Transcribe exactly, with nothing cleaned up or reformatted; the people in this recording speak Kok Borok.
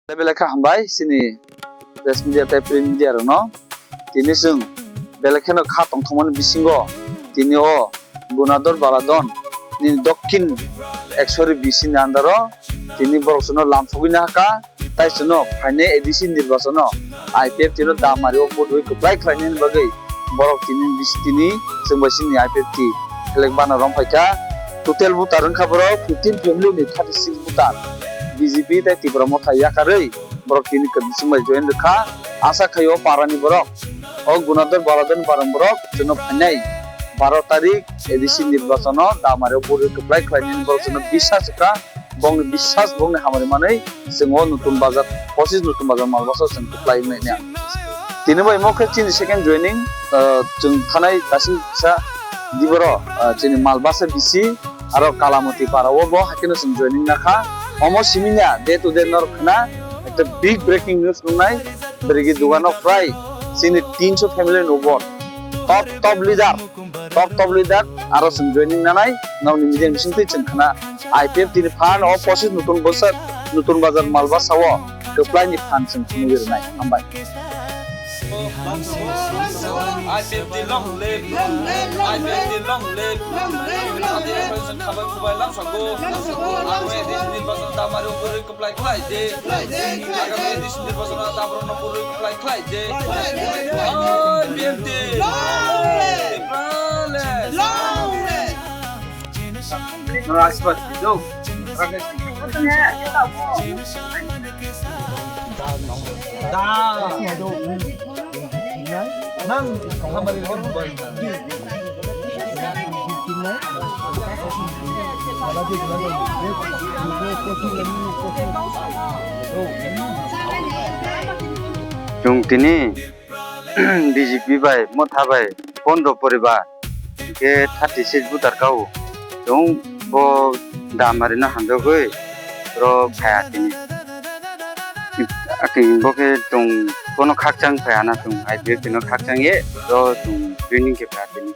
Belai belai khe hambai chini press media tei print media rokno. Tini chwng belai kheno kha tongthokmani bisingo tini o Gunadhar Baladhan ni Dokhin ekshori bisi ni under o tini borok chwngno lamsogwi nahakha, tai chwngno phainai A D C nirbachono I P F T no damari o vote rwi kwplai khlainani bagwi borok tini bisi tini chwng bai chini I P F T selek bana romphai kha. Total voter wngkha borok fifteen family ni thirty six voter. B J P tei Tipra Motha yakarwi borok tini kwrwi chwng bai join rwkha. Asa khai o para ni borok, o Gunadhar Baladhan para ni borok chwngno phainai baro tarik A D C nirbachono damari o vote rwi kwplai khlainani borok chwngno bisas rwkha. Bongni bisas, bongni hamari manwi chwng o Nutun Bazar, pochis Nutun Bazar Malbasa o chwng kwplai wngnai. Tini bai mo khe chini second joining, ah, chwng thanai kaisa kisa diboro, ah, chini Malbasa bisi aro Kalamati para o bo hakhe no chwng joining nakha. Omo simi ya day to day norok khna ekta big breaking news nungnai, beregi dugano prai chini tinsho family ni upor top top leader, top top leader aro chwng joining nanai, nokni media bisingtwi chwng khna I P F T ni phan o pochis Nutun Bazar, Nutun Bazar Malbasa o kwplai ni phan chwng phunugwi rwnai. Hambai. I P F T long live. I P F T long live. Khabai khubai lamsago. Ang nirbasan damari o kwplai khlai di. Agami A D C nirbasan o taborokno kwrwi kwplai khlai di. Oi, B M T. Long live! Long live! Chwng tini B J P bai Motha bai pondro poribar, hwnkhe thirty six voter kao. Chwng bo damari no hamjagwi ro phaiya tini. Atwng bo khe chwng bono khakchang phaiya na, chwng I P F T no khakchang ye ro chwng joining khe phaiya tini.